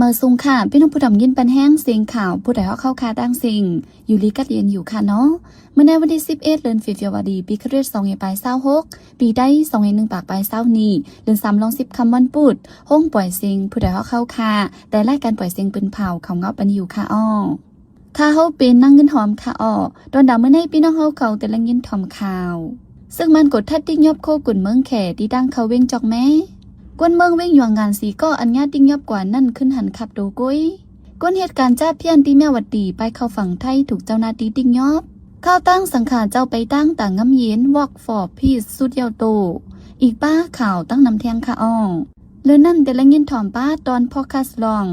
ເອີ ສູງຄ່ະ ພີ່ນ້ອງຜູ້ດຳຍິນປັນແຮງ ສຽງຂ່າວຜູ້ໃດຮອກເຮົາຄ່ະ ຕ່າງເສັງ ຢູ່ດີກັດເຢັນຢູ່ຄ່ະເນາະ. ມື້ໃນວັນທີສິບເອັດ ເດືອນເຟບຣາຣີ ປີຄຣິສສອງພັນຫ້າຮ້ອຍຫົກ ປີໄທສອງພັນໜຶ່ງຮ້ອຍຊາວຫົກ ນີ້ ເດືອນສາມລອງສິບຄ່ຳ ວັນພຸດ ໂຮງປ່ອຍເສັງຜູ້ໃດຮອກເຮົາຄ່ະ ແຕ່ລາຍການປ່ອຍເສັງປືນເຜົາເຂົ້າເຫງົາປັນຢູ່ຄ່ະເນາະ. ຂ້າເຮົາເປັນນາງເງິນຫອມຄ່ະເນາະ. ຕອນດາມື້ໃນ ພີ່ນ້ອງເຮົາເຂົາແຕ່ລະຍິນຖ່ອມຂ່າວ ເຊິ່ງມັນກົດທັດຕິກຍອບໂຄກຸນເມືອງແຂ ທີ່ທາງເຂົ້າເວງຈອກແມ. ກວນເມືອງເວງຢວງງານສີ່ກໍອະນຸຍາດຕິກຍອບກວ່ານັ້ນຂຶ້ນຫັນຂັບໂຕກຸຍ. ກວນເຮັດການຈາພຽນທີ່ແມ່ວະຕີ ໄປເຂົ້າຝັ່ງໄທ ຖືກເຈົ້າໜ້າທີ່ຕິກຍອບ. ຂ່າວຕ່າງສັງຂາເຈົ້າໄປຕາງຕາງງາມເຢັນ Walk for Peace ສຸດຍາວໂຕ ອີກປ້າຂ່າວຕັ້ງນຳແທງຄ່ະເນາະ. ເລື່ອງນັ້ນແຕ່ລະຍິນຖ່ອມປ້າຕອນໂຟກັສລອງ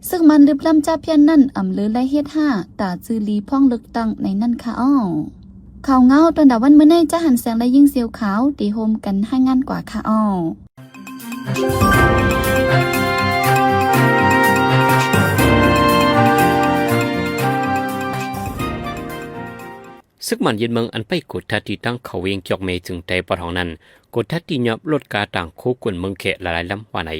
ເຊິ່ງມັນລຶບລ້ຳຈາພຽນນັ້ນ ອຳເລີໄລເຮັດຫ້າ ຕາຈື່ລີພອງເລິກຕັ້ງໃນນັ້ນຄ່ະເນາະ. ຂ່າວເຫງົາຕອນດາວັນມື້ໃນ ຈະຫັນແສງ ແລະ ຍິງສຽວຂາວ ທີ່ໂຮມກັນລາຍງານກວ່າຄ່ະເນາະ. ເສິກມານຍຶດເມືອງອັນໄປກົດທັດທີ່ທາງເຂົ້າເວງຈອກແມ ເຊິ່ງໄດ້ປະທ້ອງນັ້ນ ກົດທັດຕິກຍອບລົດກາຕ່າງໂຄກຸນເມືອງແຂຫຼາຍໆລຳວ່າໃນ.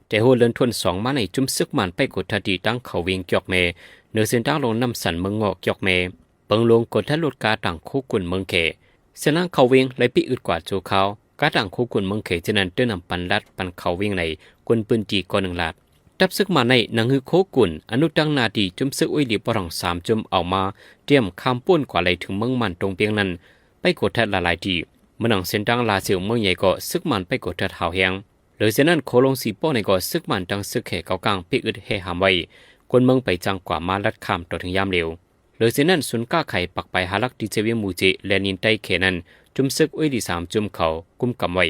ແຕ່ຫົວເດືອນທວນສອງມາໃນ ຈຸ້ມເສິກມານໄປກົດທັດທີ່ທາງເຂົ້າເວງຈອກແມ ເໜືອເສັ້ນທາງລົງນ້ຳສັນເມືອງງອກຈອກແມ. ເບິ່ງລົງກົດທັດລົດກາຕ່າງໂຄກຸນເມືອງແຂ ເສັ້ນທາງເຂົ້າເວງໄດ້ປິດອຶດກວ່າຊົ່ວຄາວ. ກາຕ່າງໂຄກຸນເມືອງແຂເຊັ່ນນັ້ນ ເຕີນນຳປັນລັດປັນເຂົ້າເວງໃນ ຄົນພື້ນທີ່ກໍໜຶ່ງລາດ. ທັບເສິກມານໃນໜັງຮືໂຄກຸນ ອະນຸຕັ້ງໜ້າທີ່ ຈຸ້ມເສິກອອຍລີປະທ້ອງສາມຈຸ້ມເອົາມາ ຕຽມຂ້າມໂພນກວ່າໄດ້ເຖິງເມືອງມານຕົງປຽງນັ້ນ ໄປກົດທັດຫຼາຍໆທີ່. ເໝືອນໜັງເສັ້ນທາງລາຊຽວເມືອງໃຫຍ່ກໍເສິກມານໄປກົດທັດຫ້າວແຮງ. ເລີຍເຊັ່ນນັ້ນ ໂຄລົງສີປໍໃນກໍເສິກມານທັງເສິກແຂເກົ່າກາງປິດອຶດແຮ່ຫ້າມໄວ້ ຄົນເມືອງໄປຈ້າງກວ່າມາລັດຂ້າມຕໍ່ເຖິງຍາມຫຼຽວ. ເລີຍເຊັ່ນນັ້ນ ສູນຄ້າຂາຍປັກໄປຫາຫຼັກທີ່ເຊວຽງໝູ່ເຈ ແລະ ນິນໄຕແຂນັ້ນ ຈຸ້ມເສິກອອຍລີສາມຈຸ້ມເຂົາກຸມກຳໄວ້.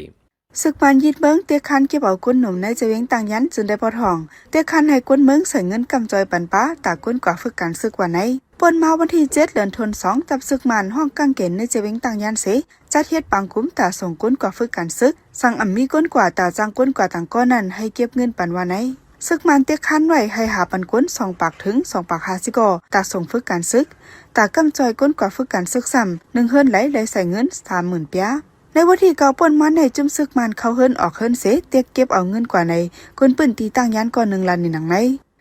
ເສິກມານຍຶດເມືອງ ເຕະຄັນເກັບເອົາກົ້ນໜຸ່ມໃນເຊວຽງຕາງຢັນ ຈຶ່ງໄດ້ປະທ້ອງ ເຕະຄັນໃຫ້ກົ້ນເມືອງໃສ່ເງິນກຳຈ່ອຍປັນປາ ຕາກົ້ນກວ່າຝຶກການເສິກວ່າໃນ. ປ່ນມາວັນທີເຈັດ ເດືອນທວນສອງ ທັບເສິກມານຫ້ອງກາງເກນໃນເຊວຽງຕາງຢັນເສ ຈັດເຮັດປາງກຸ່ມຕາສົ່ງກົ້ນກວ່າຝຶກການເສິກ ສັ່ງອຳມີກົ້ນກວ່າຕາຈ້າງກົ້ນກວ່າຕ່າງກ້ອນນັ້ນໃຫ້ເກັບເງິນປັນວ່າໃນ. ເສິກມານເຕະຄັນໄວ້ໃຫ້ຫາປັນກົ້ນສອງປາກເຖິງສອງປາກຫ້າສິບກໍ ຕາສົ່ງຝຶກການເສິກ ຕາກຳຈ່ອຍກົ້ນກວ່າຝຶກການເສິກຊ້ຳ ໜຶ່ງເຮືອນໄຫຼໄດ້ໃຊ້ເງິນສາມໝື່ນປາຍ. ໃນວັນທີເກົ້າ ປ່ນມາໃນ ຈຸ້ມເສິກມານເຂົ້າເຮືອນອອກເຮືອນເສ ຕຽກເກັບເອົາເງິນກວ່າໃນ ຄົນພື້ນທີ່ຕາງຢັນກໍໜຶ່ງລາດໃນໜັງໃນ.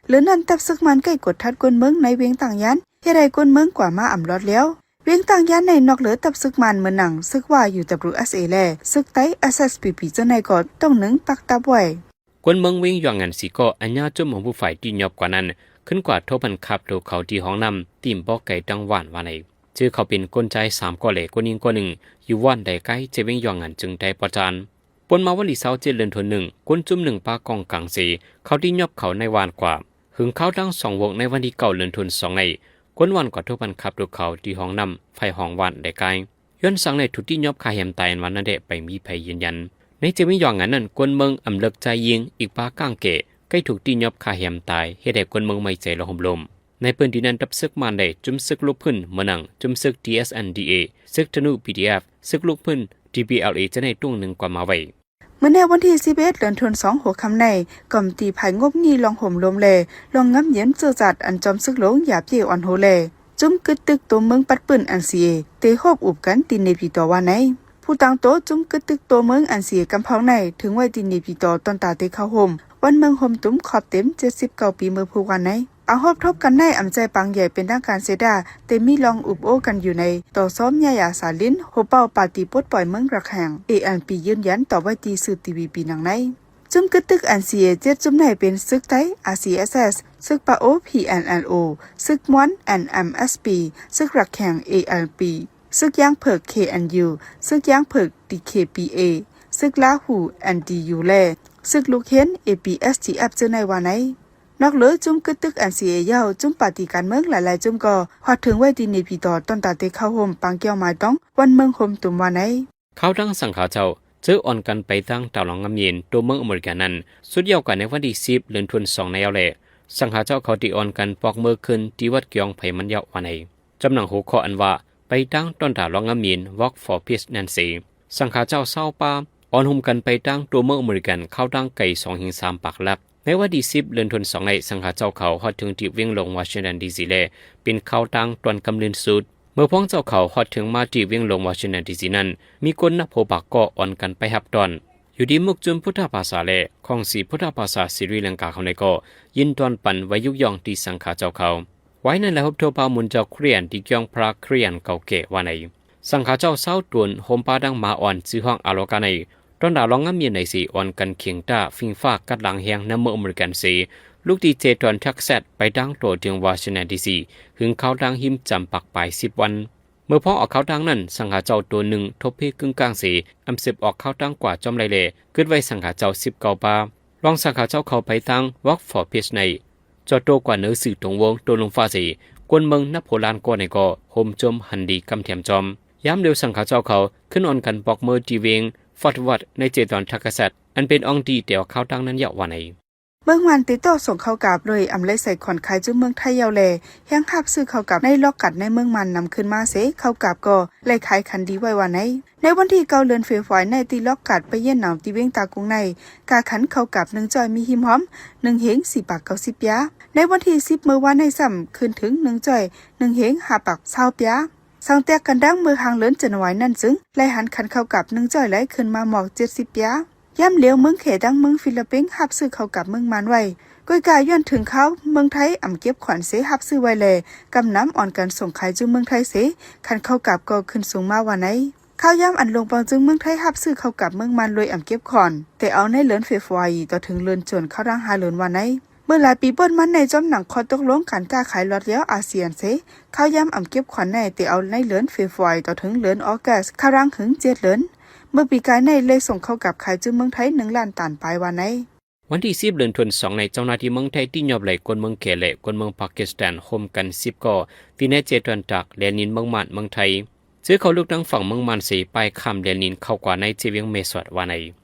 ເລີຍນັ້ນ ທັບເສິກມານໄກ່ກົດທັດກົ້ນເມືອງໃນວຽງຕາງຢັນ ເຮັດໃຫ້ກົ້ນເມືອງກວ່າມາອຳລອດແລ້ວ. ວຽງຕາງຢັນໃນນອກເຫຼືອທັບເສິກມານເໝືອນໜັງ ເສິກວາ UWSA ແລະ ເສິກໄຕ SSPP ເຈົ້າໃນກໍຕ້ອງໜຶ່ງປັກຕັບໄວ້. ຄົນເມືອງວຽງຢວງງານສີ່ກໍອະນຸຍາດຈຸ້ມຂອງຜູ້ຝ່າຍທີ່ຍອບກວ່ານັ້ນ ຂຶ້ນກວ່າໂທພັນຂັບໂຕເຂົາທີ່ຫ້ອງນ້ຳ ທີ່ບໍ່ໄກຕັງຫວານວ່າໃນ. ເຈີເຂົາເປັນຄົນຊາຍສາມກໍ ແລະ ຄົນຍິງກໍໜຶ່ງ ຢູ່ຫວານໃດໄກ ເຈວຽງຢວງງານຈຶ່ງໄດ້ປະຈານ. ປົນມາວັນທີຊາວເຈັດ ເດືອນທວນໜຶ່ງ ຄົນຈຸ້ມໜຶ່ງປາກອງກາງເສ ເຂົາທີ່ຍອບເຂົາໃນຫວານກວ່າ. ເຖິງຄາວທັງສອງວົງໃນວັນທີເກົ້າ ເດືອນທວນສອງໃນ ຄົນຫວານກວ່າໂທພັນຂັບໂຕເຂົາທີ່ຫ້ອງນ້ຳ ໄຟຫ້ອງຫວານໄດ້ກາຍ. ຍ້ອນສັງໃນທຸດທີ່ຍອບຄາແຮມຕາຍອັນວ່ານັ້ນແດ່ ໄປມີໃຜຢືນຢັນ. ໃນເຈວຽງຢວງງານນັ້ນ ຄົນເມືອງອຳເລິກຈາຍຍິງ ອີກປາກາງແກ່ ໃກ້ຖືກທີ່ຍອບຄາແຮມຕາຍ ເຮັດໃຫ້ຄົນເມືອງໄໝ້ໃຈລະຫົມລົມ. ໃນພື້ນທີ່ນັ້ນ ທັບເສິກມານໄດ້ຈຸ້ມເສິກລຸກຂຶ້ນເໝືອນໜັງ ຈຸ້ມເສິກ TSNDA ເສິກທະນູ PDF ເສິກລຸກຂຶ້ນ TPLA ຈະໄດ້ຕົງໜຶ່ງກວ່າມາໄວ້. ເມື່ອໃນວັນທີສິບເອັດ ເດືອນທວນສອງຫົວຄ່ຳໃນ ກອມຕີພາຍງົບງິ້ລອງໂຮມລົມ ແລະ ລອງງາມເຢັນເຈີຈັດ ອັນຈອມເສິກຫຼົງຢາເປອ່ອນໂຮ ແລ ຈຸ້ມກຶດຕຶກໂຕເມືອງປັດປືນ NCA ເຕໂຮບອຸບກັນທີ່ເນປີຕໍວ່າໃນ. ຜູ້ຕາງໂຕຈຸ້ມກຶດຕຶກໂຕເມືອງ NCA ກຳພອງໃນ ເຖິງໄວ້ທີ່ເນປີຕໍ ຕອນຕາເຕເຂົ້າໂຮມ ວັນເມືອງໂຮມຕຸມ ຄອບເຕັມເຈັດສິບເກົ້າປີ ເມື່ອຜູ້ວ່າໃນ. ອາໂຮບທົບກັນໃນອຳໃຈປາງໃຫຍ່ເປັນທາງການເຊດາ ເຕມີລອງອຸບໂອ້ກັນຢູ່ໃນ ຕໍ່ຊອມຍາຢາສາລິນ ໂຮເປົ່າປາຕີປົດປ່ອຍເມືອງຣະແຂ່ງ ALP ຢືນຢັນຕໍ່ໄວ້ທີ່ສື່ TVB ໜັງໃນ. ຈຸ້ມກຶດຕຶກ NCA ເຈັດຈຸ້ມໃນເປັນເສິກໄຕ RCSS, ເສິກປາໂອ PNLO, ເສິກມວນ NMSP, ເສິກຣະແຂ່ງ ALP, ເສິກຢາງເຜິກ KNU, ເສິກຢາງເຜິກ DKBA, ເສິກລາຫູ NDU ແລະ ເສິກລູກເຫັນ ABSDF ເຈີໃນວ່າໃນ. ນອກເຫຼືອຈຸ້ມກຶດຕຶກ NCA ແລ້ວ ຈຸ້ມປາຕີການເມືອງຫຼາຍໆຈຸ້ມກໍຮອດເຖິງໄວ້ທີ່ເນປີຕໍ ຕອນຕາເຕເຂົ້າໂຮມປາງແກ້ວໝາຍຕ້ອງ ວັນເມືອງໂຮມຕຸມວ່າໃນ. ຂ່າວທາງສັງຂາເຈົ້າ ເຈີອ່ອນກັນໄປທາງຕາຫຼອງງາມເຢັນ ຕົວເມືອງອາເມລິກັນນັ້ນ ສຸດຍາວກັນໃນວັນທີສິບ ເດືອນທວນສອງໃນແລ້ວແຫຼະ ສັງຂາເຈົ້າເຂົາໄດ້ອ່ອນກັນປອກເມືອຄືນທີ່ວັດກຽວໄພມັນຍາວວ່າໃນ. ຈຳໜັງຫົວຂໍ້ອັນວ່າ ໄປທາງຕອນຕາຫຼອງງາມເຢັນ Walk for Peace ນັ້ນເສ ສັງຂາເຈົ້າຊາວປ່າ ອ່ອນໂຮມກັນໄປທາງຕົວເມືອງອາເມລິກັນ ເຂົ້າທາງໄກສອງເຮງສາມປາກຫຼັກ. ໃນວັນທີສິບ ເດືອນທວນສອງໃນ ສັງຂາເຈົ້າເຂົາຮອດເຖິງທີ່ວຽງຫຼວງວໍຊິງຕັນ ດີຊີ ແລະ ເປັນເຂົ້າທາງຕອນກຳເລີນສຸດ. ເມື່ອພວກເຈົ້າເຂົາຮອດເຖິງມາທີ່ວຽງຫຼວງວໍຊິງຕັນ ດີຊີ ນັ້ນ ມີຄົນນັບຫົວປາກກໍອ່ອນກັນໄປຮັບຕ້ອນ. ຢູ່ທີ່ໝົກຈຸນພຸດທະພາສາ ແລະ ຂອງສີພຸດທະພາສາ ສີຣິລັງກາເຮົາໃນກໍຍິນດອນປັນໄວ້ຍຸກຢ່ອງທີ່ສັງຂາເຈົ້າເຂົາ. ໄວ້ນັ້ນແລະ ພົບທົບພາມຸນເຈົ້າຄຣິສຕຽນທີ່ກ່ຽວພະຄຣິສຕຽນເກົ່າແກ່ວ່າໃນ ສັງຂາເຈົ້າຊາວໂຕນ ໂຮມປະດັງໝາອ່ອນ ຊື່ຮ້ອງອາໂລກາໃນ ຕອນດາວລອງງາມເມຍໃນເສ ອ່ອນກັນເຄັ່ງຕາ ຟິງຟ້າກັດລາງແຮງ ນຳເມືອງອາເມລິກັນເສ ລຸກທີ່ເຈຕອນທັກແຊັດ ໄປທາງໂຕເຖິງວໍຊິງຕັນ ດີຊີ ຫຶງຄາວທາງຫິມຈຳປັກປາຍສິບວັນ. ເມື່ອພໍອອກຄາວທາງນັ້ນ ສັງຂາເຈົ້າໂຕໜຶ່ງທົບເພກຶ່ງກາງເສ ອຳເສບອອກຄາວທາງກວ່າຈອມໄລແລ ກຶດໄວ້ສັງຂາເຈົ້າສິບເກົ້າປາ. ລອງສັງຂາເຈົ້າເຂົ້າໄປທາງ Walk for Peace ໃນ ຈອດໂຕກວ່າເໜີຊື່ຕົງວົງໂຕລົງຟ້າເສ ຄົນເມືອງນັບຫົວລ້ານກວ່າໃນກໍໂຮມໂຈມຫັນດີກຳແຖມຈອມ. ຍາມດຽວສັງຂາເຈົ້າເຂົາຂຶ້ນອ່ອນກັນປອກມືທີ່ວຽງ Fort Worth ໃນເຈຕອນທັກກະສັດ ອັນເປັນອ່ອງຕີແຕ່ອອກຄາວທາງນັ້ນເຢາະວ່າໃນ ເມືອງມານຕິດຕໍ່ສົ່ງເຂົ້າກາບໂດຍອຳໄລໃສ່ຂອນຂາຍຈຸເມືອງໄທເຍົາແລ ແຮງຮັບຊື້ເຂົ້າກາບໃນລັອກກັດໃນເມືອງມານນຳຂຶ້ນມາເສ ເຂົ້າກາບກໍໄລ່ຂາຍຂັນດີໄວ້ວ່າໃນ. ໃນວັນທີເກົ້າເດືອນເຟບຣວາຣີໃນ ທີ່ລັອກກັດໄປຢ້ຽນໜາວທີ່ວຽງຕາກຸງໃນ ກາຂັນເຂົ້າກັບໜຶ່ງຈ້ອຍມີຫິມຫອມໜຶ່ງເຮງສີ່ປາກເກົ້າສິບປຽ. ໃນວັນທີສິບເມື່ອວານໃນຊ້ຳ ຂຶ້ນເຖິງໜຶ່ງຈ້ອຍໜຶ່ງເຮງຫ້າປາກຊາວປຽ. ສັງແຕກກັນດັງເມື່ອຫາງເດືອນຈັນວາຣີນັ້ນຈຶ່ງໄລ່ຫັນຂັນເຂົ້າກັບໜຶ່ງຈ້ອຍໄລ່ຂຶ້ນມາໝອກເຈັດສິບປຽ. ຍາມດຽວເມືອງແຂທັງເມືອງຟີລິບປິນຮັບຊື້ເຂົ້າກັບເມືອງມານໄວ້ ກ້ອຍກາຍ້ອນເຖິງຄາວເມືອງໄທອຳເກັບຂອນເສຮັບຊື້ໄວ້ແລ ກຳນຳອ່ອນກັນສົ່ງຂາຍຈຸເມືອງໄທເສ ຂັນເຂົ້າກັບກໍຂຶ້ນສູງມາວ່າໃນ. ຄາວຍາມອັນລົງປອງຈຶ່ງເມືອງໄທຮັບຊື້ເຂົ້າກັບເມືອງມານໂດຍອຳເກັບຂອນ ແຕ່ເອົາໃນເດືອນເຟບຣວາຣີຕໍ່ເຖິງເດືອນຈູນ ຄາວທາງຫ້າເດືອນວ່າໃນ. ເມື່ອຫຼາຍປີປ່ອນມາໃນ ຈອມຫຼັງຂໍ້ຕົກລົງການຄ້າຂາຍລວດລຽວອາຊຽນເສ ຄາວຍາມອຳເກັບຂອນໃນ ແຕ່ເອົາໃນເດືອນເຟບຣວາຣີຕໍ່ເຖິງເດືອນອອກັສ ຄາວທາງຫຶງເຈັດເດືອນ. ເມື່ອປີກາຍໃນໄດ້ສົ່ງເຂົ້າກັບຂາຍຈຸເມືອງໄທໜຶ່ງລ້ານຕັນປາຍວ່າໃນ. ວັນທີສິບເດືອນທວນສອງໃນ ເຈົ້າໜ້າທີ່ເມືອງໄທຕີຫຍອບໄລ່ຄົນເມືອງແຂ ແລະ ຄົນເມືອງປາກິສຖານໂຮມກັນສິບກໍ ທີ່ໃນເຈຕອນຕາກແດນດິນເມືອງມານເມືອງໄທ ເຈີເຂົ້າເລືອກຕັ້ງຝັ່ງເມືອງມານເສ ປາຍຂ້າມແດນດິນເຂົ້າກວ່າໃນເຈວຽງແມ່ສອດວ່າໃນ.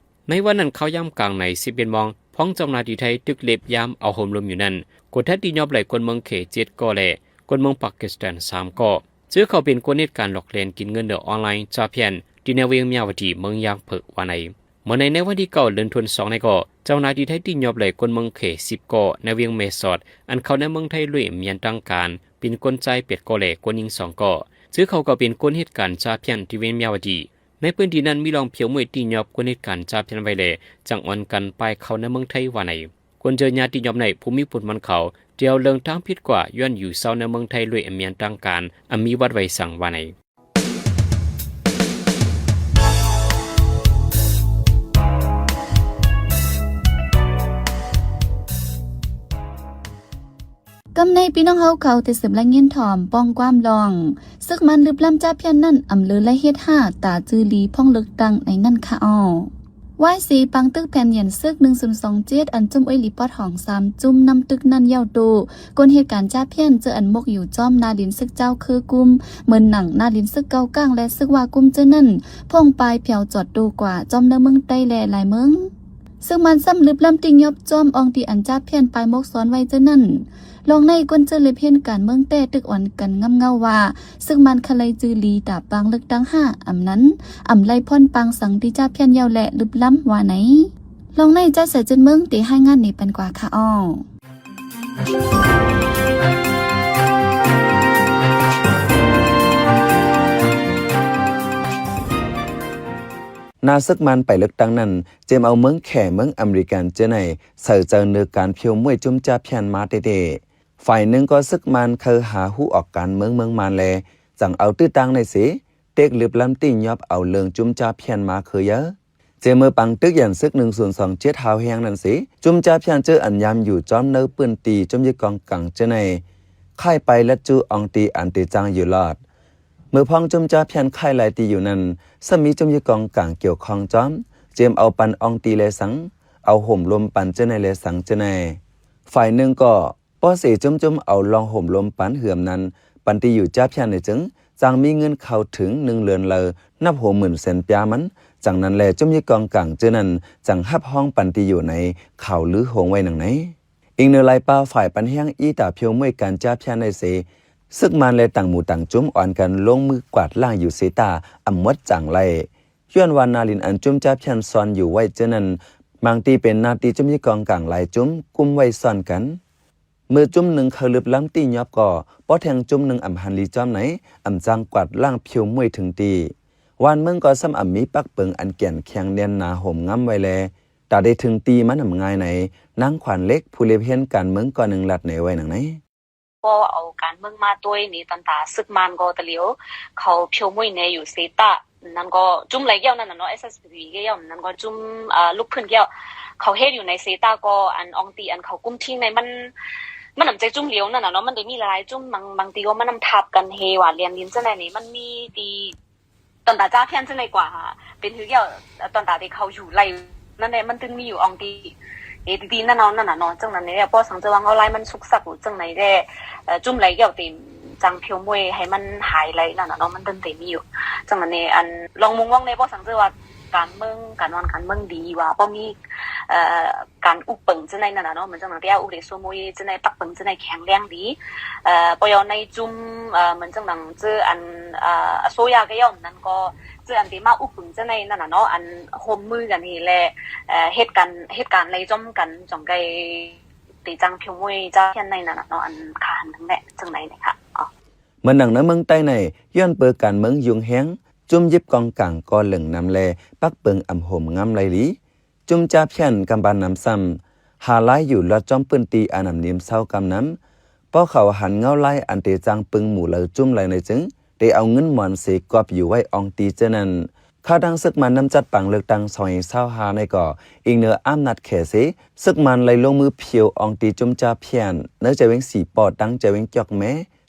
ໃນວັນນັ້ນຄາວຍາມກາງໃນສິບເອັດໂມງ ພ້ອງເຈົ້າໜ້າທີ່ໄທຕຶກເລັບຍາມເອົາໂຮມລົມຢູ່ນັ້ນ ກວດທັດຕີຫຍອບໄລ່ຄົນເມືອງແຂເຈັດກໍ ແລະ ຄົນເມືອງປາກິສຖານສາມກໍ ເຈີເຂົ້າເປັນຄົນເຮັດການຫຼອກແລ່ນກິນເງິນໂດຍອອນລາຍຈາພຽນ ທີ່ໃນວຽງມຍາວະດີເມືອງຢາງເຜິກວ່າໃນ. ເມື່ອໃນ ໃນວັນທີເກົ້າເດືອນທວນສອງໃນກໍ ເຈົ້າໜ້າທີ່ໄທຕີຫຍອບໄລ່ຄົນເມືອງແຂສິບກໍ ໃນວຽງແມ່ສອດ ອັນເຂົ້າໃນເມືອງໄທດ້ວຍມາຢ່າງທາງການ ເປັນຄົນຊາຍແປດກໍ ແລະ ຄົນຍິງສອງກໍ ເຈີເຂົ້າກໍເປັນຄົນເຮັດການຈາພຽນທີ່ວຽງມຍາວະດີ. ໃນພື້ນທີ່ນັ້ນມີລອງພຽວມວຍຕີຫຍອບຄົນເຮັດການຈາພຽນໄວ້ແລ ຈັ່ງອ່ອນກັນປາຍເຂົ້າໃນເມືອງໄທວ່າໃນ. ຄົນເຈີຍາຕິຫຍອບໃນ ຜູ້ມີຜົນໝັ້ນເຂົາ ດຽວເລື່ອງທາງຜິດກວ່າ ຍ້ອນຢູ່ເຊົາໃນເມືອງໄທດ້ວຍອຳນາດທາງການ ອຳມີວັດໄວ້ສັງວ່າໃນ. ກຳໃນພີ່ນ້ອງເຮົາເຂົາໄດ້ສືບລາຍງານຖອມປ້ອງຄວາມລອງ ເສິກມານລຶບລ້ຳຈາພຽນນັ້ນ ອຳເລີໄລ່ເຮັດຫ້າຕາຈື່ລີພ້ອງເລືອກຕັ້ງໃນນັ້ນຄະເອົາ. ວາຍສີປາງຕຶກແຜນຍຽນເສິກໜຶ່ງສູນສອງເຈັດ ອັນຈຸ້ມອວຍຫຼີປອດຫ້ອງສາມຈຸ້ມນຳຕຶກນັ້ນເຍົາໂຕ ກົນເຫດການຈາພຽນເຈີອັນມົກຢູ່ຈອມໜ້າດິນເສິກເຈົ້າຄືກຸມ ເໝີນໜັງໜ້າດິນເສິກເກົ່າກາງ ແລະ ເສິກວ່າກຸມເຈີນັ້ນ ພົ່ງປາຍແຜວຈອດໂຕກວ່າຈອມເນີເມືອງໃຕ້ ແລະ ຫຼາຍເມືອງ. ເສິກມານຊ້ຳລຶບລ້ຳຕິຫຍອບຈອມອ່ອງທີ່ອັນຈາພຽນປາຍໝົກຊ້ອນໄວ້ເຈີນັ້ນ. ລອງໃນກົນເຈີເລັບເຫັນການເມືອງແຕ້ຕຶກອ່ອນກັນງຳເງົາວ່າ ເສິກມານຄະໄລຈື່ລີຕາປາງເລືອກຕັ້ງຫ້າ ອຳນັ້ນ ອຳໄລ່ພອນປາງສັງທີ່ຈາພຽນເຍົາແລະລຶບລ້ຳວ່າໃນ. ລອງໃນຈາສາຍຈືນເມືອງເຕຮາຍງານນີ້ປັນກວ່າຄະເອົາ. ນາເສິກມານໄປເລືອກຕັ້ງນັ້ນ ເຈມເອົາເມືອງແຂເມືອງອາເມລິກັນເຈີໃນ ໃສ່ໃຈເນີການພຽວມວຍຈຸ້ມຈາພຽນມາເຕເຕ. ຝ່າຍໜຶ່ງກໍເສິກມານເຄີຍຫາຮູ້ອອກການເມືອງເມືອງມານແລ ຈັ່ງເອົາຕື້ຕ່າງໃນເສ ເຕັກລຶບລ້ຳຕິຫຍອບເອົາເລື່ອງຈຸ້ມຈາພຽນມາເຄີຍເຢີ. ເຈເມີປາງຕຶກຢານເສິກໜຶ່ງສູນສອງເຈັດຮາວແຮງນັ້ນເສ ຈຸ້ມຈາພຽນເຈີອັນຍາມຢູ່ຈອມເນີພື້ນທີ່ຈຸ້ມຍຶດກອງກາງເຈີໃນ ຄ້າຍໄປລັດຈູ່ອອງຕີອັນເຕຈ້າງຢູ່ລອດ. ເມື່ອພ້ອງຈຸ້ມຈາພຽນຄ້າຍລາຍຕີຢູ່ນັ້ນ ສະມີຈຸ້ມຍຶດກອງກາງກ່ຽວຂ້ອງຈອມ ເຈມເອົາປັນອອງຕີແລສັງ ເອົາໂຫມລົມປັນເຈີໃນແລສັງເຈີໃນ. ຝ່າຍໜຶ່ງກໍ ປອເສຈຸ້ມໆ ເອົາລອງໂຫມລົມປັນເຫືອມນັ້ນ ປັນຕີຢູ່ຈາພຽນໃນຈຶ່ງ ຈັ່ງມີເງິນເຂົ້າເຖິງໜຶ່ງເດືອນລາວ ນັບຫົວໝື່ນແສນປຽມັນ. ຈັ່ງນັ້ນແລ ຈຸ້ມຍຶດກອງກາງເຈີນັ້ນ ຈັ່ງຮັບຮອງປັນຕີຢູ່ໃນຂ່າວລືໂຮງໄວ້ໜັງໃນ. ອີງເໜີລາຍປ່າຝ່າຍປັນແຮງອີຕາພຽວມວຍການຈາພຽນໃນເສ ເສິກມານແລຕ່າງໝູ່ຕ່າງຈຸ້ມ ອ່ອນກັນລົງມືກວາດລ້າງຢູ່ເຊຕາ ອຳໝົດຈາງໄລ ຍ້ອນວ່ານາລິນອັນຈຸ້ມຈາພຽນຊອນຢູ່ໄວ້ເຈີນັ້ນ ບາງຕີເປັນນາຕີຈຸ້ມຍຶດກອງກາງຫຼາຍຈຸ້ມ ກຸ້ມໄວ້ຊ້ອນກັນ. ເມື່ອຈຸ້ມໜຶ່ງເຄີຍລຶບລ້ຳຕິຫຍອບກໍ ປອແທງຈຸ້ມໜຶ່ງອຳຫັນລີຈອມໃນ ອຳຈ້າງກວາດລ້າງພຽວມວຍເຖິງຕີ. ວານເມືອງກໍສ່ຳອຳມີປາກເປິງອັນແກ່ນແຂງແໜ້ນໜາໂຮມງຳໄວ້ແລ ຖ້າໄດ້ເຖິງຕີມັນນຳງ່າຍໃນ. ນາງ ຂວັນເຫຼັກ ຜູ້ລຽບຮຽນການເມືອງກ່ອນໜຶ່ງ ລັດໃນໄວ້ດັ່ງໃນ. ພໍເອົາການເມືອງມາຕົວະນີ້ ຕອນຕາເສິກມານກໍຕະຫຼຽວ ເຂົາພຽວມົ້ຍແນຢູ່ເຊຕາ ນັ້ນກໍຈຸ້ມໄຫຼແກ້ວນັ້ນນະເນາະ ເອສເອສພີ ແກ້ວນັ້ນກໍຈຸ້ມ ເອີ ລຸກພື້ນແກ້ວ ເຂົາເຮັດຢູ່ໃນເຊຕາກໍ ອັນອອງຕີອັນເຂົາກຸ້ມທິງໃນມັນ ມັນນຳໃຈຈຸ້ມຫຼຽວນັ້ນນະເນາະ ມັນໄດ້ມີຫຼາຍຈຸ້ມ ບາງ ບາງທີກໍມັນນຳທັບກັນເຮວ່າແລ່ນຫຼິ້ນຈັ່ງໃດນີ້ ມັນມີທີ່ ຕອນຕາຈາພຽນຈັ່ງໃດກວ່າ ເປັນຄືແກ້ວ ຕອນຕາທີ່ເຂົາຢູ່ໄລ່ ນັ້ນແຫຼະ ມັນຈຶ່ງມີຢູ່ອອງຕີ ເອ ຕີໆ ນັ້ນເນາະ ນັ້ນນະເນາະ ຈັ່ງນັ້ນແຫຼະ ພໍສັງເຈວ່າເງົາລາຍມັນສຸກຊັກຢູ່ຈັ່ງໃດແດ່ ເອີ ຈຸ້ມໄຫຼແກ້ວເຕັມ ຈັ່ງພຽວມົ້ຍໃຫ້ມັນຫາຍໄຫຼນັ້ນນະເນາະ ມັນຈຶ່ງໄດ້ມີຢູ່ ຈັ່ງນັ້ນແຫຼະ ອັນລອງມຸງມອງແດ່ ພໍສັງເຈວ່າການເມືອງ ການວາງການເມືອງດີວ່າ ບໍ່ມີ ເອີ ການອຸເປິງຈັ່ງໃດນັ້ນນະເນາະ ເໝືອນຈັ່ງໜັງທີ່ອາອຸເດໂຊໂມເຍຈັ່ງໃດ ປັກເປິງຈັ່ງໃດແຂງແຮງດີ ເອີ ປະເຍາະໃນຈຸມ ເອີ ເໝືອນຈັ່ງໜັງເຈີອັນ ເອີ ອະໂຊຢາກະຢອມນັ້ນກໍ ເຈີອັນທີ່ມາອຸເປິງຈັ່ງໃດນັ້ນນະເນາະ ອັນຮ່ວມມືກັນນີ້ແຫຼະ ເອີ ເຮັດການ ເຮັດການໄລ່ຈອມກັນ ຈ່ອງໄກ ຕີຈັ່ງຜິວມົຍຈາກແຄນໃນນັ້ນນະເນາະ ອັນຂາຫັນທັງແຫຼະ ຈັ່ງໃດນະຄະ. ເໝືອນໜັງໃນເມືອງໃຕ້ໃນ ຍ້ອນເປີການເມືອງຫຍຸ້ງແຮງ ຈຸມຢິບກອງກາງກໍເລິງນຳແລ ປັກເປິງອຳໂຮມງາມໄລລີ. ຈຸມຈາພຽນກຳບານນຳຊ້ຳ ຫາລາຍຢູ່ລອດຈອມພື້ນທີ່ອານຳນິມເຊົາກຳນຳ. ພໍເຂົາຫັນເງົາລາຍອັນເຕຈ້າງປຶງໝູ່ເລີຈຸມໄລໃນຈຶ່ງ ໄດ້ເອົາເງິນມອນເສກອບຢູ່ໄວ້ອອງຕີເຈີນັ້ນ. ຄາວດັ່ງເສິກມານນຳຈັດປັງເລືອກຕັ້ງສອງພັນຊາວຫ້າໃນກໍ ອີງເໜືອອຳນາດແຂເສ ເສິກມານໄລ່ລົງມືພຽວອອງຕີຈຸມຈາພຽນ ໃນຈາເວັງສີປໍ ຕັ້ງຈາເວັງຈອກແມ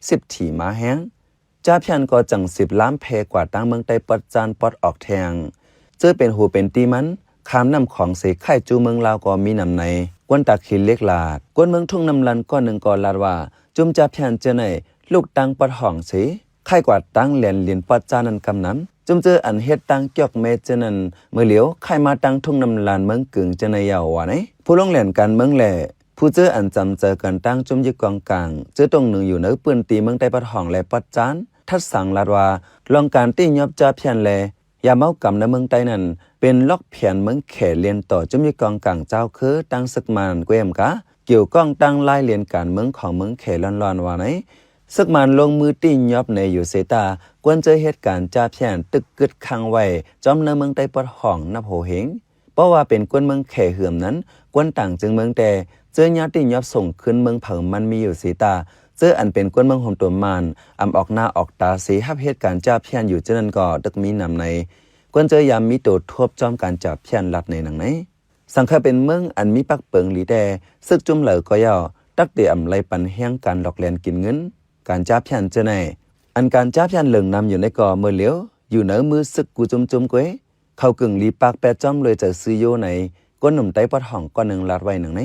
ສິບຖີມາແຮງ. ຈາພຽນກໍຈັ່ງສິບລາມແຜ່ກວ່າຕັ້ງເມືອງໃຕ້ປອດຈານປອດອອກແທງ ເຈີເປັນຫູເປັນຕີມັນ ຂ້າມນ້ຳຂອງເສຄ້າຍຈູເມືອງລາວກໍມີນຳໃນ. ກວນຕາຄີເຫຼັກລາດ ກວນເມືອງທຸ່ງນ້ຳລັນກ້ອນໜຶ່ງກໍລາດວ່າ ຈຸມຈາພຽນເຈີໃນ ລູກຕັ້ງປອດຫ້ອງເສ ຄ້າຍກວ່າຕັ້ງແລນລິນປອດຈານນັ້ນກຳນຳ. ຈຸມເຈີອັນເຮັດຕັ້ງຈອກແມເຈີນັ້ນ ເມື່ອຫຼຽວຄ້າຍມາຕັ້ງທຸ່ງນ້ຳລັນເມືອງກຶງເຈີໃນເຍົາວ່າໃນ. ຜູ້ລົງແລ່ນການເມືອງແລ ຜູ້ເຈີອັນຈຳເຈີກັນຕັ້ງຈຸມຍຶກອງກາງ ເຈີຕົງໜຶ່ງຢູ່ໃນພື້ນທີ່ເມືອງໃຕ້ປອດຫ້ອງ ແລະ ປອດຈານ ທັດສັງລາດວ່າ ລອງການຕິຍອບຈາພຽນ ແລ ຢາເມົາກຳໃນເມືອງໃຕ້ນັ້ນ ເປັນລັອກແຜນເມືອງແຂລຽນຕໍ່ຈຸມຍຶກອງກາງເຈົ້າຄື ຕັ້ງເສິກມານແກ້ມກາ ກ່ຽວຂ້ອງຕັ້ງລາຍລຽນການເມືອງຂອງເມືອງແຂລ້ອນໆ ວ່າໃນ. ເສິກມານລົງມືຕິຍອບແນຢູ່ເຊຕາ ກວນເຈີເຮັດການຈາພຽນ ຕຶກກຶດຂັງໄວ້ ຈອມໃນເມືອງໃຕ້ປອດຫ້ອງນັບໂຫເຮງ. ເພາະວ່າເປັນກວນເມືອງແຂເຫືອມນັ້ນ ກວນຕ່າງຈຶງເມືອງແຕ່ ເຈີຍາຕິຍອບສົ່ງຄືນເມືອງເຜີາມັນມີຢູ່ເຊຕາ ເຈີອັນເປັນກວນເມືອງໂຮມໂຕມານ ອຳອອກໜ້າອອກຕາເສຮັບເຮັດການຈາພຽນຢູ່ເຈີນັ້ນກໍຕຶກມີນຳໃນ. ກວນເຈີຍາມມີໂຕທົບຈອມການຈາພຽນລັດໃນໜັງໃນ. ສັງຄະເປັນເມືອງອັນມີປັກເປິງຫຼີແຕ່ ເສິກຈຸມເລີກໍເຍົາ ຕັກເຕອຳໄລ່ປັນແຮງການຫຼອກແລ່ນກິນເງິນ ການຈາພຽນເຈີໃນ. ອັນການຈາພຽນເລິງນຳຢູ່ໃນກໍເມື່ອຫຼຽວ ຢູ່ໃນມືເສິກກູຈຸມໆ ກວຍ ເຂົາກຶ່ງລີປາກແປດຈ້ອມລວຍເຈີຊືໂຍໃນ ກວນໜຸ່ມໃຕ້ປອດຫ້ອງກ້ອນໜຶ່ງລາດໄວ້ໜັງໃນ.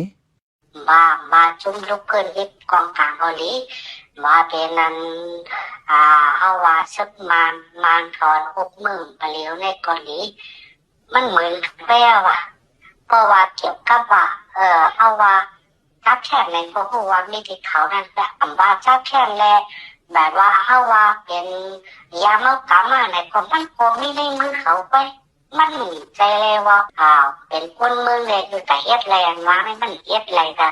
ມາ ມາຈຸມລຸກຂຶ້ນເຮັດກອງກາງເກົາຫຼີ ມາເປັນອັນ ອ່າ ເຮົາວ່າເສິກມານ ມານຖອນຫົກມື້ມາແລ້ວໃນເກົາຫຼີ ມັນເໝືອນແປວ່າ ເພາະວ່າກ່ຽວກັບວ່າ ເອີ ເຮົາວ່າ ຈັບແຄນໃນບໍ່ຮູ້ວ່າມີທີ່ເຂົານັ້ນແຫຼະ ອຳວ່າຈັບແຄນແລະ ແບບວ່າເຮົາວ່າເປັນຢາເມົາກຳມາໃນກໍມັນກໍມີໃນມືເຂົາໄປ ມັນໃຈແລວ່າ ອ່າ ເປັນຄົນເມືອງແລຄືກະເຮັດແລອັນວ່າໃນມັນເຮັດແລກະ.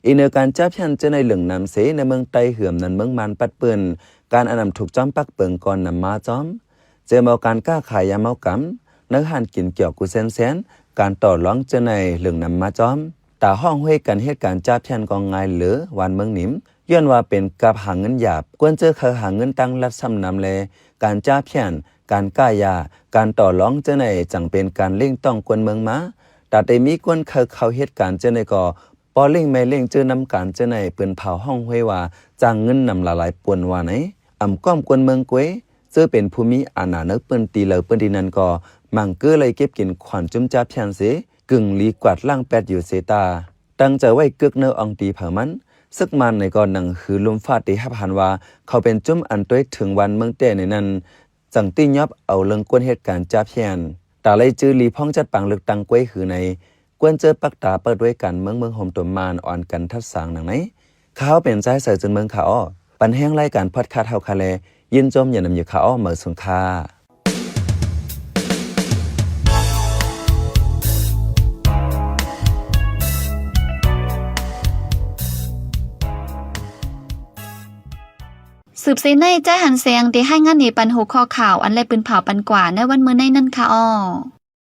ອີກເໜືອການຈັບແຄນເຈີໃນເລິງນຳເສ ໃນເມືອງໃຕ້ເຫືອມນັ້ນເມືອງມານປັດປືນ ການອານຳທຸກຈອມປັກເປິງກໍນຳມາຈອມ ເຈີເມົາການຄ້າຂາຍຢາເມົາກຳ ໃນຮ້ານກິນກ່ຽວກູເຊັນແຊນ ການຕໍ່ລອງເຈີໃນເລິງນຳມາຈອມ. ຕາຮ້ອງຫ້ວຍກັນເຮັດການຈາພຽນກໍງ່າຍເລີວານເມືອງນິມ ຍ້ອນວ່າເປັນກັບຫາເງິນຫຍາບ ກວນເຈີເຂົາຫາເງິນຕັ້ງລັດຊ້ຳນຳແລ ການຈາພຽນ ການຄ້າຢາ ການຕໍ່ລອງເຈີໃນຈັ່ງເປັນການເລັ່ງຕ້ອງກວນເມືອງມາ. ຕາແຕ່ມີກວນເຂົາເຂົ້າເຮັດການເຈີໃນກໍ ພໍ່ເລ້ງແມ່ເລ້ງເຈີນຳການເຈີໃນ ປືນເຜົາຮ້ອງຫ້ວຍວ່າຈ້າງເງິນນຳຫຼາຍໆ ປວນວ່າໃນ. ອຳກ້ອມກວນເມືອງກວຍ ເຈີເປັນຜູ້ມີອານາໃນພື້ນທີ່ເລີ ພື້ນທີ່ນັ້ນກໍມັງເກີໄລ່ເກັບກິນຂວັນຈຸມຈາພຽນເສ ກຶ່ງລີກວາດລ້າງແປດຢູ່ເສຕາ ຕັ້ງໃຈໄວ້ກຶກເນີອອງຕີເຜີາມັນ. ເສິກມານໃນກໍໜັງຫືລຸ່ມຟ້າຕີຮັບຫັນວ່າ ເຂົາເປັນຈຸມອັນຕົວເຖິງວານເມືອງແຕ່ໃນນັ້ນ ຈັ່ງຕິຍອບເອົາເລື່ອງກວນເຮັດການຈາພຽນ. ຕາໄລ່ຈື່ລີພ້ອງຈັດປັງເລືອກຕັ້ງກວຍຫືໃນ ກວນເຈີປັກຕາເປີດດ້ວຍການເມືອງເມືອງໂຮມໂຕມານ ອ່ອນກັນທັດສາງໜັງໃນ. ຂ້າເຮົາເປັນຊາຍເສີຈືນເມືອງຄາອໍ ປັນແຮງລາຍການພອດຄາສເຮົາຄາແລ ຍິນຊົມຍານຳຢູ່ຄາອໍ ເໝີສູງຄ່າ. ສືບເສຍໃນ ຈາຍຫັນແສງ ໄດ້ຮາຍງານໃຫ້ປັນຫົວຂໍ້ຂ່າວ ອັນແລະປືນເຜົາປັນກວ່າໃນວັນມື້ໃນນັ້ນຄ່ະອໍ້.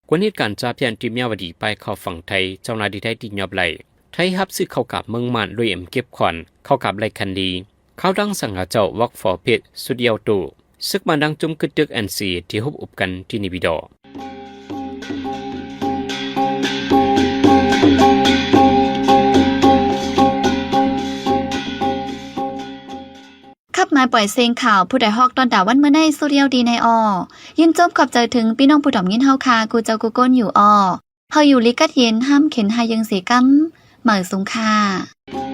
ກວນເຫດການຈາພຽນທີ່ມຽວະດີ ປາຍເຂົ້າຝັ່ງໄທ, ເຈົ້າໜ້າທີ່ໄທທີ່ຍອບໄລ່. ໄທຮັບຊື້ເຂົ້າກາບເມືອງມ່ານ ລຸຍເອັມເກັບຂອນ ເຂົ້າກາບໄລ່ຄັນດີ. ຂ່າວດັງສັງຫາເຈົ້າ ວອກຟໍເພດ ຊຸດເຍົາໂຕ. ເສິກມາດັງຈຸ່ມກຶດຕຶກແອນຊີ ທີ່ຮົບອຸບກັນທີ່ເນປີດໍ. ຂັບມາປ່ອຍເສັງຂ່າວ ຜູ້ໃດຮອກຕ້ອນດາວວັນມື້ໃນ ສຸດຍອດດີໃນອອ. ຍິນຊົມຂອບໃຈເຖິງພີ່ນ້ອງຜູ້ດອມຍິນເຮົາຄ່າ ກູ່ເຈົ້າກູ່ກົນຢູ່ອອ. ເຮົາຢູ່ລີກັດເຢັນ ຫ້າມເຂັນຫາຍເຢິງເສກຳ. ໝາຍສູງຄ່າ.